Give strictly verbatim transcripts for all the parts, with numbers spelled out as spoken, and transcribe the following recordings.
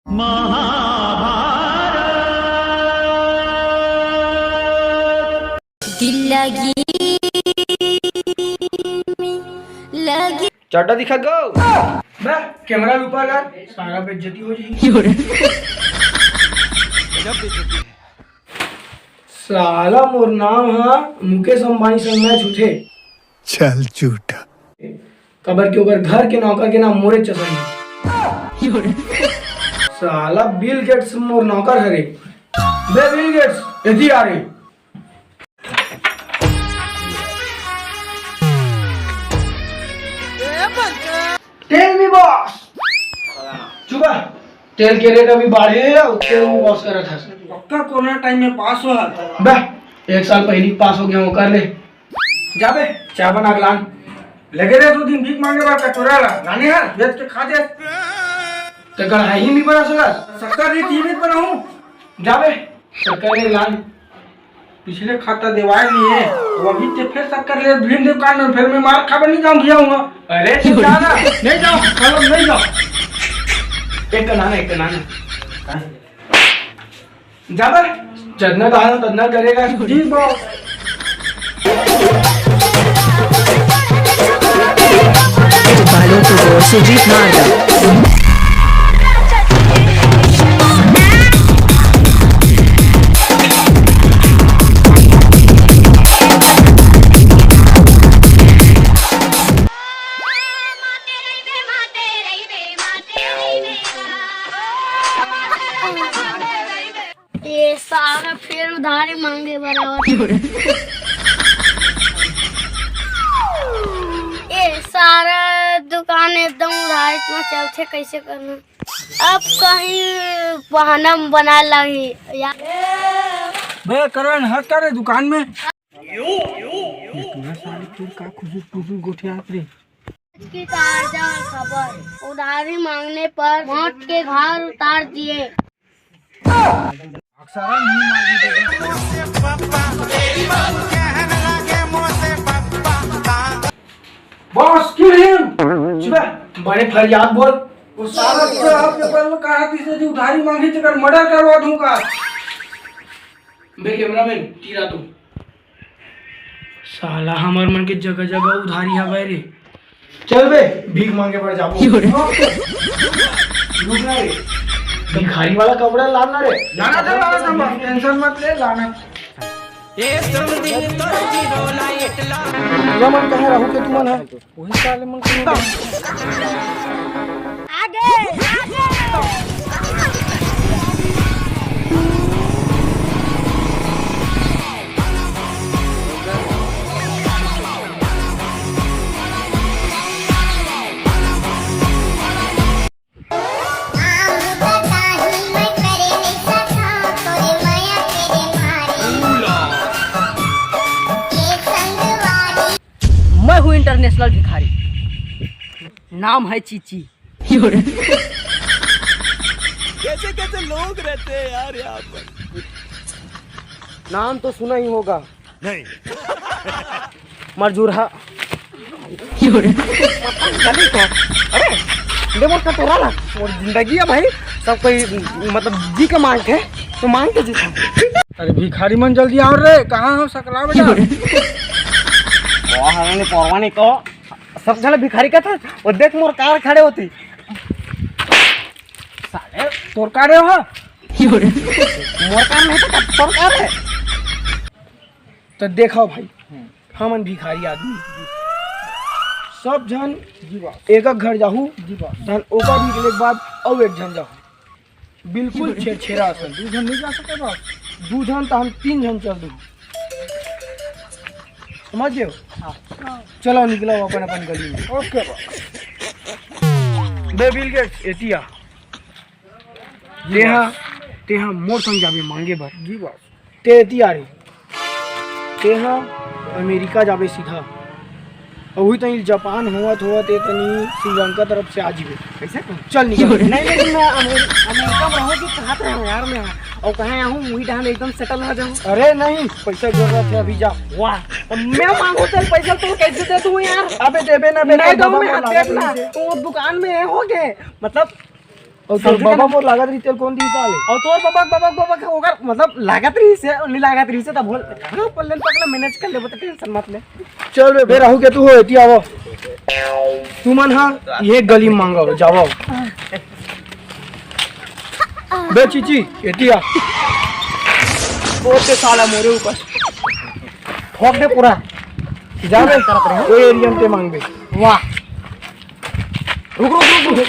दिल लगी, लगी। चड्डा दिखा गो। बे, कैमरा ल ऊपर कर, सारा बेइज्जती हो जाही। साला मोर नाम ह मुकेश अंबानी संग मैच होथे। चल झूठा। काबर के ओकर घर के नौकर के नाम मोरे चसन हे। साला बिल गेट्स मोर नौकर हरे। बे बिल गेट्स, एती आ रे। Tell me boss। चुप रह। तेल के रेट अभी बाढ़े हे, अउ तेल में बॉस करत हस। पक्का कोरोना टाइम में पास हो हस। बे, एक साल पहिली पास हो गया हूँ, कर ले। जाबे, चाय बना के लान। लगे रहे दो दिन भीख मांगे बर कटोरा ला, लाने हर, बेच के खा दे। ते कढ़ाई नहीं बना सकत? शक्कर नहीं, जीवित बनाऊं। जाबे, शक्कर ले लान। पिछले खाता देवाय नहीं है, वो अभी ते फिर शक्कर ले भीम देव कान में, फिर मैं मार खाबे नहीं जाऊं, भैया हूँ। अरे, तू जा ना। नहीं जाओ, चलो, नहीं जाओ। एक का लाना, एक का लाना। जाबे, जतना कहा ततना करेगा। जी बॉस। बालों को गौर से जीत मारना। ये सारा फेर उधारी मांगे बर आवत हे। ये सारा दुकान एकदम उधारी में चलथे, कैसे करना? अब कहीं बहाना बना लागी यार। बे करण, हट कर रे दुकान में। ये टूरा साले फिर का खुसुर फुसुर गोठियात रे। आज की ताजा खबर, उधारी मांगने पर मौत के घाट उतार दिए। अक्सर नहीं मार दी। Boss, kill him। चुप रह, बड़े फरियाद बोल। वो साला पूरा हाथ के पैर में काढ़ा तीसरे जी उधारी मांगी, तेकर मर्डर करवा दूंगा। बे कैमरामैन, तीरा तू। साला हमर मन के जगह जगह उधारी हवय रे। चल बे, भीख मांगे बर जाबो। रुक ना रे, भिखारी वाला कपड़ा लाना रे। लाना था, लाना था, बस टेंशन मत ले, लाना। ये मन कहे रहू के तुमन है? वही साले मन को आगे, आगे। मैं हूँ इंटरनेशनल भिखारी, नाम है चीची। कैसे कैसे लोग रहते हैं यार यहाँ पर। नाम तो सुना ही होगा। नहीं। मरजुरहा। अरे, दे मोर कटोरा ला। मोर जिंदगी है भाई, सब कोई मतलब जी के मांगथे, तो मांग के जीता। अरे भिखारी मन जल्दी आओ रे, कहाँ हो सकला बेटा? वाह, हमने परवाने को सब झन भिखारी का था, वो देख मोर कार खड़े होती। साले, तोर कार हो? मोर कार नहीं तो तोर कार है। तो देखो भाई, हमन भिखारी आदमी, सब झन जी बा। एक एक घर जाहू, जी बा। धन ओकर निकले के बाद अउ एक झन जाहू, बिल्कुल छेरछेरा असन। दू झन नहीं जा सके बा। दू झन तो हम तीन झन चल दू। समझ गए हो? हाँ। चलो निकलो अपन अपन गली में। ओके बा। बे बिल गेट्स, एतिया। तेहा, तेहा मोर संग जाबे मांगे बर। जी बॉस। ते एती आ रे। तेहा अमेरिका जाबे सीधा। अउ उही तनी जापान होवत होवत ए तनी श्रीलंका तरफ से आ जीबे। कैसे? चल निकल। नहीं, लेकिन मैं अमेर-, अमेरिका में रहूं तो कहत रहे यार मैं। अउ कहे आहूं, उही डहान एकदम सेटल हो जाऊं। अरे नहीं, पैसा जरूरत है अभी जा। वाह, तो मैं मांगू तेरे पैसा तो कैसे दे दूं यार? अबे देबे ना, बेटा, नहीं दऊं मैं, हाथ देख ना। वो दुकान में हो गए, मतलब अउ तोर समझे बबा ना? मोर लागत रहिस तेला कोन दिही साले? अउ तोर बबा, बबा, बबा के ओकर मतलब लागत रहिस हे, नहीं लागत रहिस हे, त बोल। हाँ, पल्ले पकड़ ले, manage कर लेबो, त tension मत ले। चल बे, बे राहु के तू हो, एती आवो। तुमन हा ये गली म मांगो, जावो। बे चीची, एती आ। ओ ते साला मोरे ऊपर। ठोक दे पूरा। जा बे, ओ area म ते मांगबे। वाह। रुक, रुक, रुक, रुक।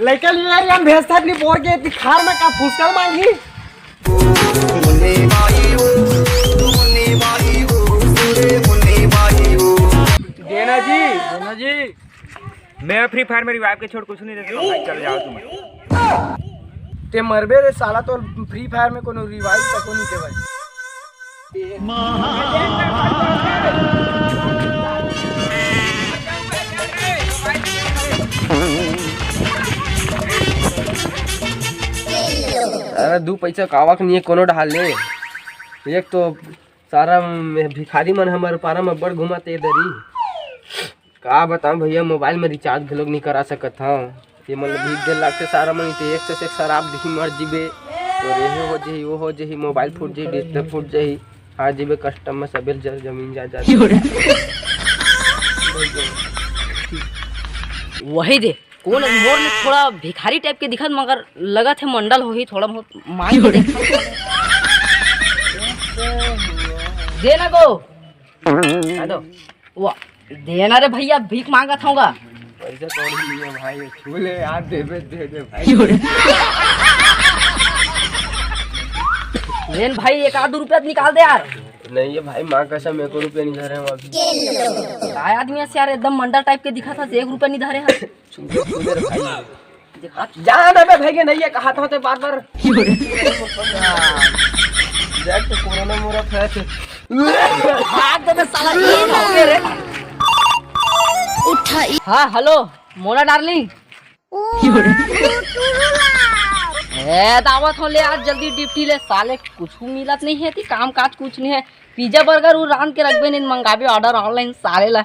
लइका ले यार, हम भेजथन नहीं बोर के, एती खार में का फुसकल मांगी? देना जी, देना जी। मैं Free Fire में revive के छोड़ कुछ नहीं दे सकता भाई, चल जाओ तुम। ते मरबे रे साला, तो Free Fire में कोनो revive तको नहीं दे भाई। अरे दू पैसा कावक नहीं है कोनो ढाल ले। एक तो सारा भिखारी मन हमर पारा में बड़ घुमाते दरी। का बताऊं भैया, mobile में recharge घलोक नहीं करा सकत हव। ये मन ल भीख दे लागथे सारा मन, ते एक से एक शराब दिही मर जीबे। और ये हो जही, वो हो जही, mobile फूट जही, display फूट जही, हार जीबे custom में सबेर जर जमीन जायदाद। वही दे, कोन मोर ले थोड़ा भिखारी type के दिखत, मगर लगत हे मंडल होही, थोड़ा बहुत मांग के देख। दे ना गो। हेलो। वाह, देना रे भैया, भीख मांगत हूँगा। पैसा कौड़ी नहीं है भाई, छू ले यार, देबे दे दे भाई। लेन भाई, एक आध रुपया निकाल दे यार। नहीं है भाई, माँ कसम, एको रुपया नहीं धरे हम अभी। काय आदमी है यार, एकदम मंडल type के दिखा था, एक रुपया नहीं धरे है। छू दे, छू दे रे भाई। दिखा। जा ना बे भाई के नहीं है, कहा था ते बार बार। देख तो कोरोना मोरा फैस। हाथ दे दे साला, ये ना हो रे। उठाई। हाँ, हेलो, मोना डार्लिंग। ए, दावत हो ले आज जल्दी ड्यूटी ले, साले कुछ मिलत नहीं है, ती काम काज कुछ नहीं है। पिज्जा बर्गर उ रांध के रखबे नहीं, मंगाबे ऑर्डर ऑनलाइन साले ला।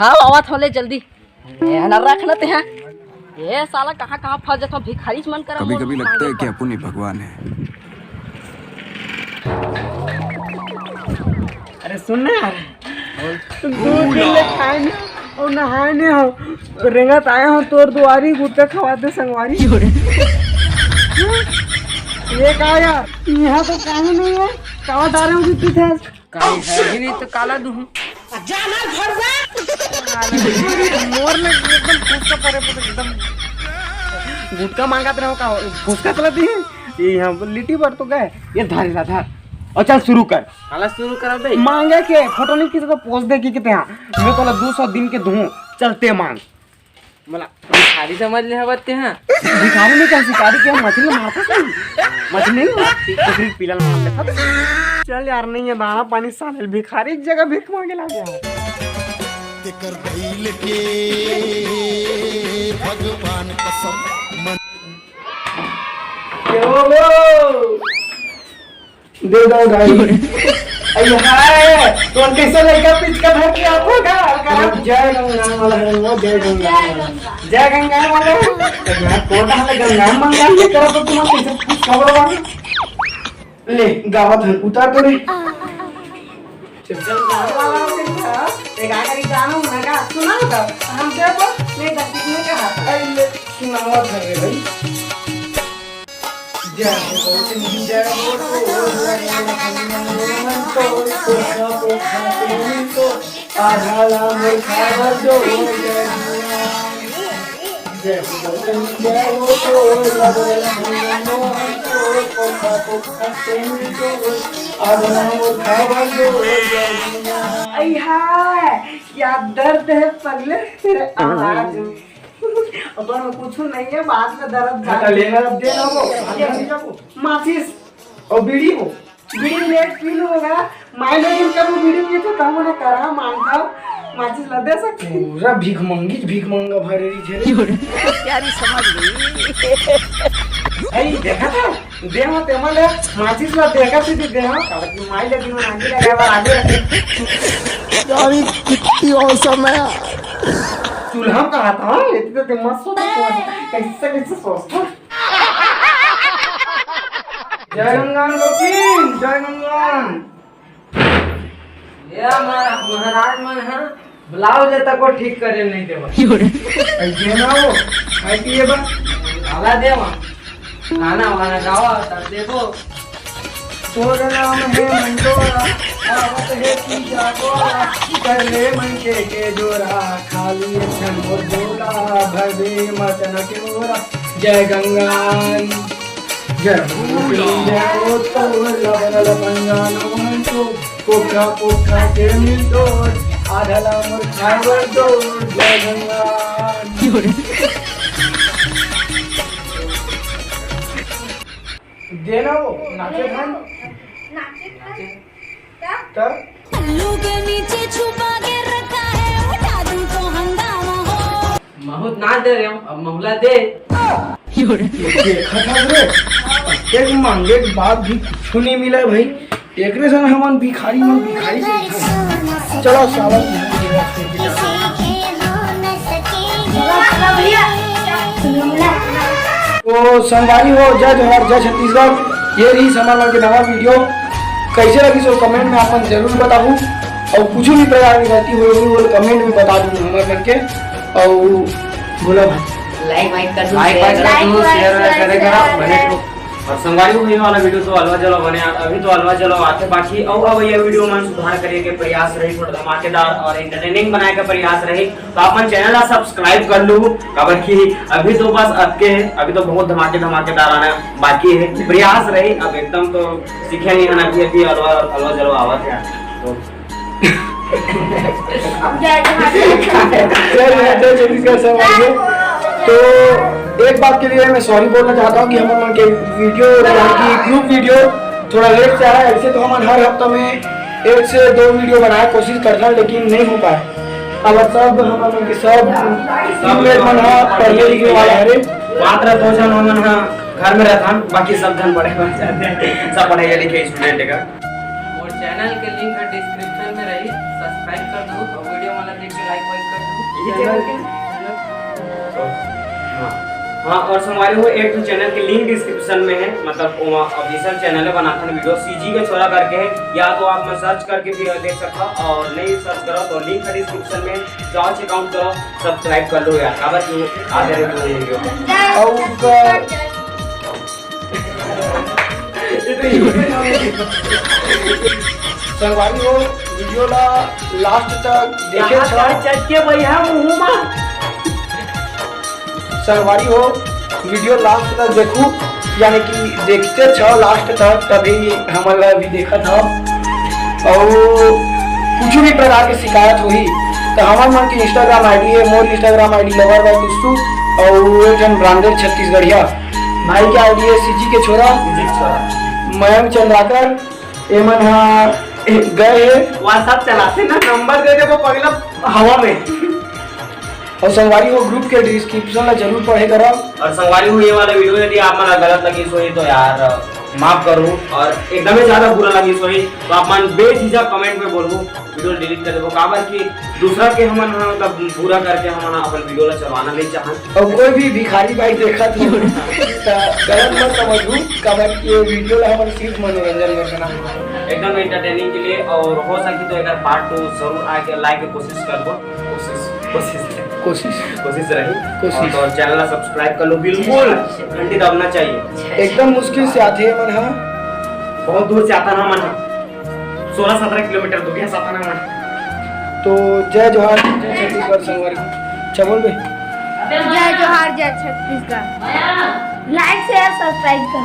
हाँ, आवत हो ले जल्दी। ए, ना रख ना ते हैं। ए, साला कहाँ कहाँ फंस जाता भिखारी मन करा। कभी कभी लगता है कि अपन ही भगवान है। अरे सुन ना यार, दू दिन ले खाए नहीं अउ नहाए नहीं हो, रेंगत आए हो तोर दुआरी, गुटखा खवाते संगवारी। ये का यार, यहाँ तो काहे नहीं है, कावा डारे हो गिट्टी थे? काहे है ही नहीं तो काला दूँ। जा ना घर जा। मोर ले एकदम फुसका परे पे एकदम गुटखा मांगत रहो का, फुसका चला दी। ये यहाँ लिट्टी पर तो गए, ये धारी ला धार। और चल शुरू कर। साला शुरू कर बे। मांगे के फोटो नहीं किसी को पोस्ट दे के किते हाँ। मैं तोला दो सौ दिन के दूँ, चलते मांग। मला भिखारी समझ ले हवत ते हाँ। भिखारी नहीं कह, शिकारी के मछली मारता सही। मछली नहीं, कुकरी पीला मार लेता। चल यार, नहीं है दाना पानी साले, भिखारी एक जगह भीख मांगे ला गया। तेकर भइल के भगवान कसम मन। क्यों वो? दे दो गाड़ी। अरे हाय, तो कैसे लड़का पिचका धर के आप होगा? जय गंगा वाला है वो, जय गंगा वाला। जय गंगा वाला। तो मैं कोटा में गंगा मंगा के करा तो तुम कैसे कुछ खबर वाला? ले, गावत है, उतार तो रे। चल, चल, गाना वाला हो गया। एक आखिरी गाना होना का, सुना तो। हम जब नहीं तो कितने का हाथ। अरे, ले, सुनावत है रे भाई। आई हाय, क्या दर्द है पगले तेरे आवाज में। अब तो कुछ नहीं है, बाद में दर्द जाके लेना, अब देना वो, माचिस और बीड़ी हो। बीड़ी लेट पी लूंगा, माइलो इनका वो बीड़ी पी तो हम उन्हें करा मांगता, माचिस ला दे सकते हैं। पूरा भीख मंगी, भीख मंगा भरे रही झेले। प्यारी समझ गई। ऐ, देखा था? देहा ते मले माचिस ला देखा सीधी देहा, काला की माई लगी में आगे लगा, बार आगे रखे। यार, ये कितनी औसम है। चूल्हा कहा था, हाँ? ये तो ते मस्त सोचता है। कैसे, कैसे सोचता? जय गंगान गोपी, जय गंगान। ये हमारा महाराज मन ह ब्लाउज तक को ठीक करे नहीं देवा। ये ना हो, खाई पिए बा। आला देवा, गाना वाना गावा तब देबो। तोर नाम हे मंडोरा, आवत हे तीजा गोरा, कर ले मन के, के जोरा, खाली एक झन मोर बोला, भर दे मचन के ओरा। जय गंगान। जय हो, जय हो, तो लबन लबंगानो मंटो, पोखा पोखा के मिलतो, आधा ला मोर खावर दो, जय गंगान। देना वो, नाचे खान। नाचे खान। तब? उल्लू के नीचे छुपा के रखा है, उठा दूं तो हंगामा हो। महूत ना दे रहे हो, अब महुला दे। देखा था रे, एक मांगे के बाद भी कुछ नहीं मिला भाई। एकरे सन हमन भिखारी मन भिखारी से चलो साला। तो संगवारी हो, जय जोहार, जय छत्तीसगढ़। ये रही हमारा के नवा वीडियो। कैसे लगी सो कमेंट में आप मन जरूर बताबू, और कुछ भी प्रकार की गलती होई होई वो कमेंट में बता दू हमारे मन के। और बोला भाई, लाइक वाइक कर दो, लाइक वाइक कर दो, शेयर वाइक करे करा, बने रहो। और संगवारी हो, ये वाला वीडियो तो अलवा जलवा बने, अभी तो अलवा जलवा आते बाकी, और अब ये वीडियो मन सुधार करे के प्रयास रही, थोड़ा धमाकेदार और एंटरटेनिंग बनाए का प्रयास रही। तो आप मन चैनल ला सब्सक्राइब कर लू, काबर कि अभी तो बस अतके है, अभी तो बहुत धमाके धमाकेदार आना बाकी है। प्रयास रही, अब एकदम तो सीखे नहीं है ना, अभी अभी अलवा अलवा जलवा आवत है। तो अब जय जय छत्तीसगढ़ सब आइए। तो एक बात के लिए मैं सॉरी बोलना चाहता हूँ कि हम लोगों के वीडियो, यानी कि ग्रुप वीडियो थोड़ा लेट से आया। ऐसे तो हम हर हफ्ता में एक से दो वीडियो बनाए कोशिश करता, लेकिन नहीं हो पाया। अब सब हम लोग के सब टीममेट मन ह पढ़ने लिखने वाला हरे। मात्र दो झन हमन ह घर में रहथन, बाकी सब झन पढ़े बर जाथे, सब पढ़ाई लिखे स्टूडेंट का। और चैनल के लिंक ह डिस्क्रिप्शन में रही, सब्सक्राइब कर दो और वीडियो वाला देख के लाइक वाइक कर दो। ये चैनल के हाँ, हाँ, और संगवारी हो, एक तो चैनल के लिंक डिस्क्रिप्शन में है, मतलब ऑफिशियल चैनल है, बनाथन वीडियो सीजी के छोरा करके है, या तो आप में सर्च करके भी देख सकता हो, और नहीं सर्च करो तो लिंक है डिस्क्रिप्शन में, जाओ चेकआउट करो, सब्सक्राइब कर लो यार, काबर कि आते रहते हैं वीडियो। और उनका संगवारी हो, वीडियो ला लास्ट तक देखे यहाँ छा। का चट के भैया मुँह मा। संगवारी हो, वीडियो लास्ट तक देखू, यानी कि देखते छो लास्ट तक, तभी हमन ला भी देखत हो। और कुछ भी प्रकार के शिकायत होही तो हमन मन के Instagram ID है, मोर Instagram ID लवर बाय टुस्सू, और एक जन ब्रांडेड छत्तीसगढ़िया भाई के ID है सीजी के छोरा, सीजी के छोरा। मयंक चंद्राकर। एमन हा गए हे। WhatsApp चलाते ना, नंबर दे दे वो पगला हवा में। और संगवारी हो, ग्रुप के डिस्क्रिप्शन ला जरूर पढ़े करा। और संगवारी हो, ये वाला वीडियो यदि आप मन ला गलत लगिस होही तो यार माफ करो, और एकदम ही ज्यादा बुरा लगिस होही तो आप मन बेझिझक कमेंट में बोलबो, वीडियो डिलीट कर देबो, काबर कि दूसरा के हमन हा मतलब बुरा करके हमन हा अपन वीडियो ला चलवाना नहीं चाहन। और कोई भी भिखारी भाई देखत हो त गलत मत समझू, काबर कि ये वीडियो ला हमन सिर्फ मनोरंजन में बनाए। एकदम एंटरटेनिंग के लिए, और हो सके तो एकर पार्ट टू जरूर आए के लाए के कोशिश करबो। कोशिश, कोशिश, कोशिश। कोशिश रही। कोशिश। और तो चैनल ला सब्सक्राइब कर लो, बिल्कुल घंटी दबना चाहिए। एकदम मुश्किल से आथे मन हा। बहुत दूर से आता ना मन हा। सोलह सत्रह किलोमीटर दूर है सातारा में। तो जय जोहार, जय छत्तीसगढ़ संगवारी। अच्छा बोल बे। जय जोहार, जय छत्तीसगढ़। लाइक, शेयर, सब्सक्राइब कर।